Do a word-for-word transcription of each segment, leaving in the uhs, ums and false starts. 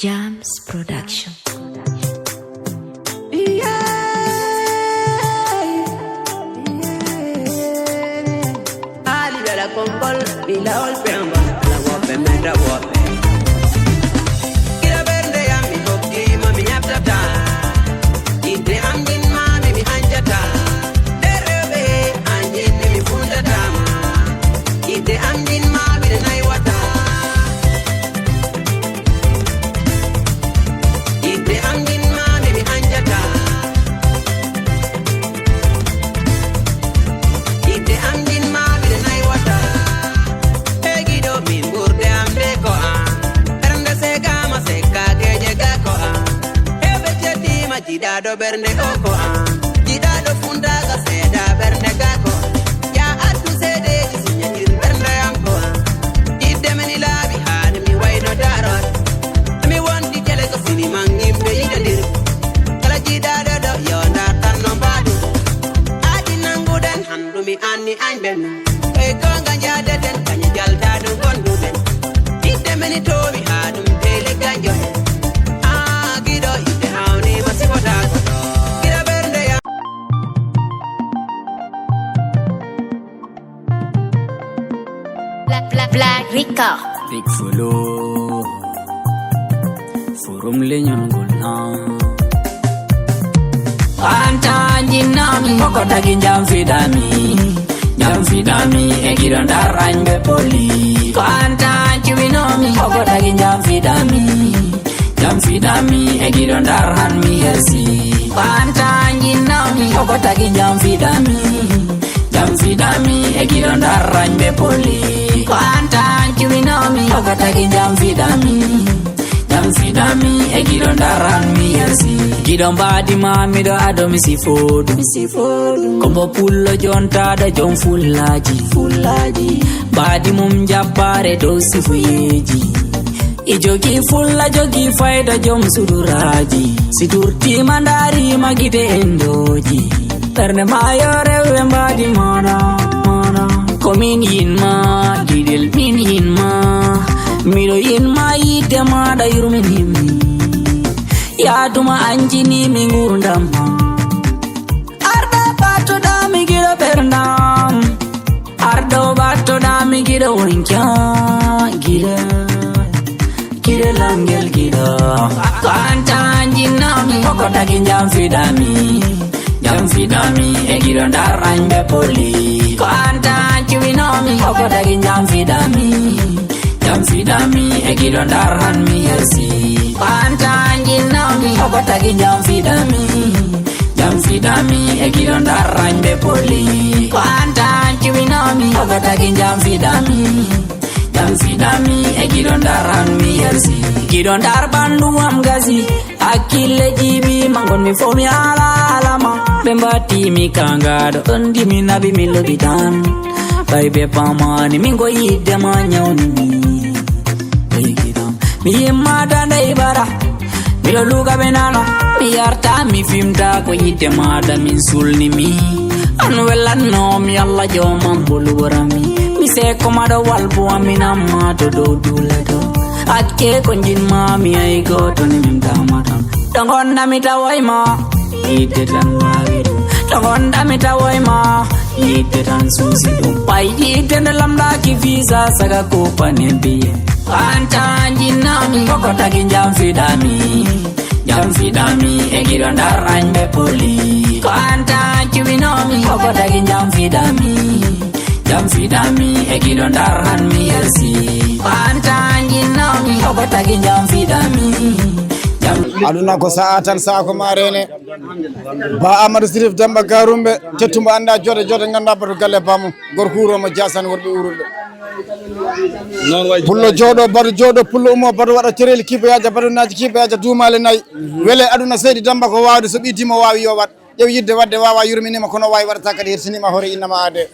Jams Production. Jiɗaaɗo ɓernde o ko an. Jiɗaaɗo fundaaka seeda ɓernde gaa ko an. Ya addu seedeeji signature ɓernde am ko an. Yiɗde men i laaɓi haa mi wayno daaroore. Mi wondi tele ko sini man yimɓe yiɗodir. Kala jiɗaaɗo ɗo yo ndaar tan no mbaɗu. Aadi nannguɗen handu mi anni añ ɓen. Ɓe goonga njaadeten kañi jaltaaɗo gonduɗen. Yiɗde men i toowi haa ɗum teeli ganjo. Aa giɗo yiɗde hawni ma sifotaako. Giɗo ɓernde ya. Black, Black, Black Record. Big Folo. Forum leñol ngol na. Anta jinna mi hoko tagi jam fidami. Jam fidami e giɗo ndar añɓe poli. Ko anta cuwino mi hoko tagi jam fidami. Jam fidami e giɗo ndar han mi yesi. Ko anta jinna mi hoko tagi jam fidami. Jam fidami e giɗo ndar añɓe poli. Ko anta cuwino mi hoko tagi jam fidami. Jam fidami e giɗo ndaran mi yasi. Giɗo mbaadi ma miɗo ado mi sifodu. Kombo pullo jontaɗo jom fullaji. Mbaadi mum jabbare dow sifuyeji. I jogi fulla jogi fayda jom suduraji. Si durtima ndarima gide endoji. Ɓernde ma yo rewɓe mbaadi mana mana. Ko min yinma giɗel min yinma. Miɗo yinma yidde maɗa yurmin himmi. Yaaduma anjini mi ngurdam ma. Arɗo battoɗa mi giɗo ɓerdam. Arɗo battoɗa mi giɗo wonca. Giɗo. Kire langel giɗo. Ko anta jinna mi hoko tagi jam fidami. Jam fidami e giɗo ndar añɓe poli. Ko anta cuwino mi hoko tagi jam fidami. Jam fidami e giɗo ndar han mi yesi. Ko anta jinna mi hoko tagi jam fidami. Jam fidami e giɗo ndar añɓe poli. Ko anta cuwino mi hoko tagi jam fidami. Jam fidami e giɗo ndar han mi yesi. Giɗo ndar ɓandu am gasi. Hakkille jiiɓi ma ngon mi fof mi ala alama. Ɓe mbatti mi kangaɗo ɗon di mi nabi mi lobi tan. Ɓay ɓe pamani min ko yidde ma ñawni mi. Ɓe giɗam mi yimma dande ibara. Miɗo luga ɓe nana mi yarta mi fimta ko yidde maɗa min sulni mi. An wellanno mi Allah jomam boluborami. Mi seko maɗo walbo aminamma to dow dule dow. Acce ko jinma mi ay goto ni min damatan. To gonda mi tawoy ma. Yidde tan wawi ɗum. To gonda mi tawoy ma. Yidde tan suusi ɗum. Ɓay yidde nde lamɗaki visa saga kupane biye. Ko anta jinna mi koko tagi jam fidami. Jam fidami e giɗo ndar añɓe poli. Ko anta cuwino mi koko tagi jam fidami. Jam fidami e giɗo ndar han mi yesi. Ko anta jinna mi koko tagi jam fidami. Jam. Aduna ko sa'a tan, sa'a ko ma rene. Ba Amadou Sirif Demba Garumbe, tettumbo anda jode jode ganda batu galle bamu. Gorko wuro mo jasan worɓe uruɓe. Pullo jooɗo batu jooɗo pullo ummo batu waɗa cerel kibo yaja batu naji kibo yaja duumale nayi. Wele aduna seydi Demba ko wawde so ɓiddimo wawi yo waɗ. Ƴew yidde wadde wawa yurminima kono wawi waɗata kadi hersinima hoore innama ade.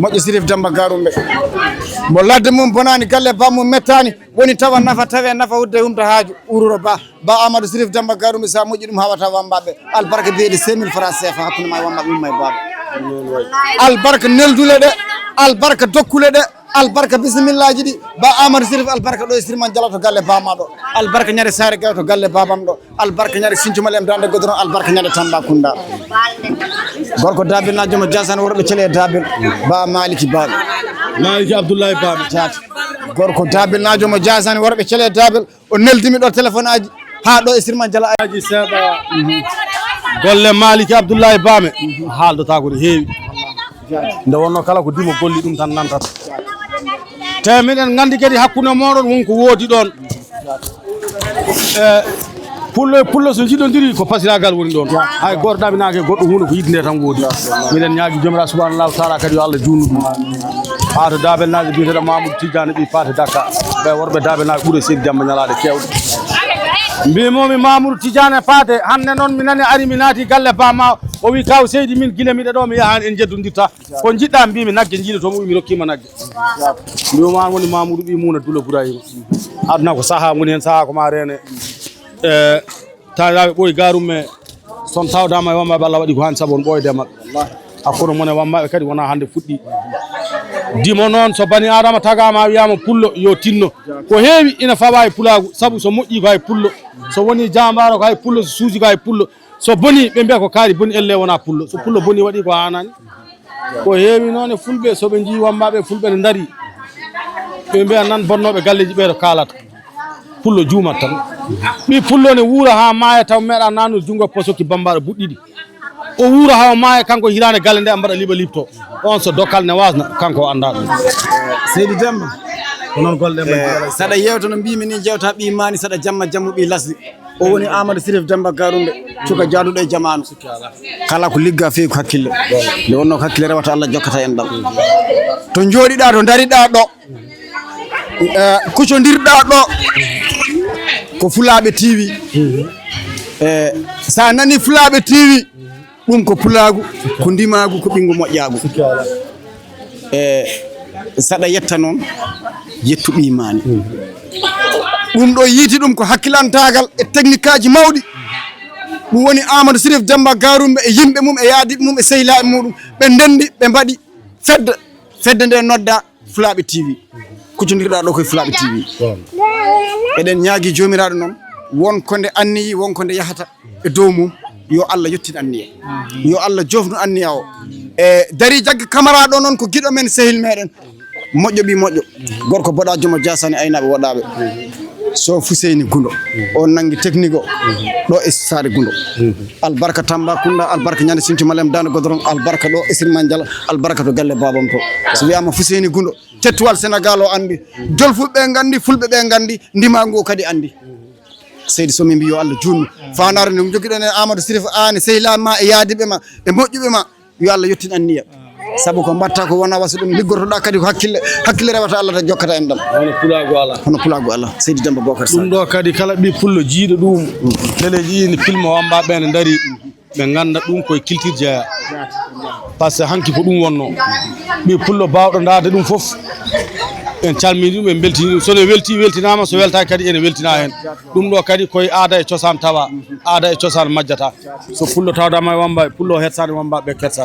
Moƴƴo Sirif Demba Garumbe. Mo ladde mum bonani galle bammum mettani. Woni tawa nafa tawe nafa wudde humta haaju ururo ba. Ba Amadou Sirif Demba Garumbe sa moƴƴi ɗum hawata wambaɓe. Albarka beedi cinq mille francs C F A hakkunde ma e wambaɓe umma e baba. Albarka neldule ɗe. Albarka dokkule ɗe. Albarka bisimillaaji ɗi. Ba Amadou Sirif, albarka ɗo e Sirman Jala to galle bamaɗo. Albarka ñande Saare Gaw to galle babam ɗo. Albarka ñande Sinthiou Malem Dande Goudron, albarka ñande Tambacounda. Gorko Dabil na jomo Jasan worɓe Cele Dabil. Ba Maliki Baɓe. Maliki Abdoulaye Baɓe. Jaati. Gorko Dabil na jomo Jasan worɓe Cele Dabil. O neldimi ɗo téléphone aji haa ɗo e Sirman Jala. Aji seeɗa. Golle Maliki Abdoulaye Bame haaldotaako no heewi. Nde wonno kala ko dimo golli ɗum tan nantata. Te miɗen nganndi kadi hakkunde mooɗon won ko woodi ɗon. E pullo e pullo so njiɗondiri ko pasiragal woni ɗon. Hay gooto ɗaminaaki e goɗɗo huunde ko yiɗde nde tan woodi. Miɗen ñaagi Joomiraaɗo subhaanahu wa taala kadi yo Allah juutnu ɗum. Haa to Daabel naajo biyeteeɗo Mamoudou Tidiane ɓii Paate Dakka. Ɓe worɓe Daabel naajo ɓuri Seydi Demba ñalaaɗe keewɗe. Mbimomi Mamoudou Tidiane Paate, hannde noon mi nani ari mi naati galle ba ma, o wi kaw Seydi min gila miɗa ɗo mi yahan en njeddondirta. Ko njiɗɗa mbimi nagge njiɗotomi, o wi mi rokkima nagge. Mbimomi an woni Mamoudou ɓii Muna Dula Bourayima. Aduna ko saha woni hen, saha ko ma reene. E, taaniraaɓe ɓooy gaarum me son tawdama e wammaɓe Allah waɗi ko hani sabu on ɓooyde e maɓɓe. Hakkunde mon e wammaɓe kadi wona hannde fuɗɗi. Dimo noon so bani adama tagama wiyama pullo yo tinno. Ko heewi ina fawa e pulaagu sabu so moƴƴi ko hay pullo. So woni jambaaro ko hay pullo, so suuji ko hay pullo. So boni ɓe mbiya ko kaari boni elle wona pullo. So pullo boni waɗi ko hanani. Ko heewi noon e fulɓe so ɓe njii wammaɓe fulɓe ne ndari. Ɓe mbiya nan bonnooɓe galleeji ɓeeɗo kaalata. Pullo juumat tan. Ɓii pullo ne wuura haa maaya taw meeɗa naannude junngo posoki bammbaaɗo buɗɗiɗi. O wuura haa o maaya kanko hiraande galle nde a mbaɗa liɓa liɓto. On so dokkal ne waasna kanko o anndaa ɗum. Seydi Demba, ko noon golle ɗe mbaɗi. Saɗa yeewta no mbiimi ni, jeewta ɓii maani, saɗa jamma jammu ɓii lasli. O woni Amadou Sirif Demba Garumbe, cuka jaaduɗo e jamaanu. Kala ko ligga feewi ko hakkille. Nde wonno ko hakkille rewata, Allah jokkata en ɗam. To njooɗiɗa, to ndariɗa ɗo, eh, kucondirɗa ɗo, ko Fulaaɓe T V. Eh, sa nani Fulaaɓe T V, ɗum ko pulaagu, ko ndimaagu, ko ɓinngu moƴƴaagu. E saɗa yetta noon, yettu ɓii maani. Ɗum ɗo yiiti ɗum ko hakkilantaagal e technique aji mawɗi. Ɗum woni Amadou Sirif Demba Garumbe e yimɓe mum e yaadiɓe mum e sehilaaɓe muɗum. Ɓe ndenndi, ɓe mbaɗi fedde. Fedde nde nodda Fulaaɓe T V. Kuccondirɗa ɗo koye Fulaaɓe T V. Eɗen ñaagi Joomiraaɗo noon, won ko nde anniyi, won ko nde yahata e dow mum, yo Allah yettin anniya. Yo Allah joofnu anniya o. E dari jagge kamara ɗo noon ko giɗo men, sehil meɗen. Moƴƴo ɓii moƴƴo. Gorko boɗa jomo jasani aynaaɓe woɗaaɓe. So Fuseyni Gundo. O nanngi technique o. Ɗo e Saare Gundo. Albarka Tambacounda, albarka Ñande Sinti Malem Daande Godorong, albarka ɗo e Sirman Jala, albarka to galle babam to. So wiyama Fuseyni Gundo, cettuwal Sénégal o anndi. Jolfuɓe ɓe nganndi, Fulɓe ɓe nganndi, ndimagu o kadi anndi. Seydi, so min mbi yo Allah juutnu. Faandaare nde jogiɗon e Amadou Sirif, aan e sehilaaɓe ma e yaadiiɓe ma e moƴƴuɓe ma, yo Allah yettin anniya. Sabu ko mbatta ko wona wasa ɗum, liggotoɗa kadi ko hakkille, hakkille rewata Allah tan jokkata en ɗam. Hono pulaagu alaa. Hono pulaagu alaa. Seydi Demba Bocar Sall. Ɗum ɗo kadi kala ɓii pullo jiiɗo ɗum, teleji ɗi ne filma wammbaaɓe ɓe ne ndarii. Ɓe ngannda ɗum koye culture jeeya. Par ce que hanki ko ɗum wonno. Ɓii pullo baawɗo ndaarde ɗum fof, en calmini ɗum, en mbeltini ɗum. So ne welti, weltinaama, so weltaaki kadi ene weltina heen. Ɗum ɗo kadi koye aada e cosaan tawa, aada e cosaan majjata. So pullo tawdama e wammbaaɓe, pullo hersaani wammbaaɓe ɓe kersaani.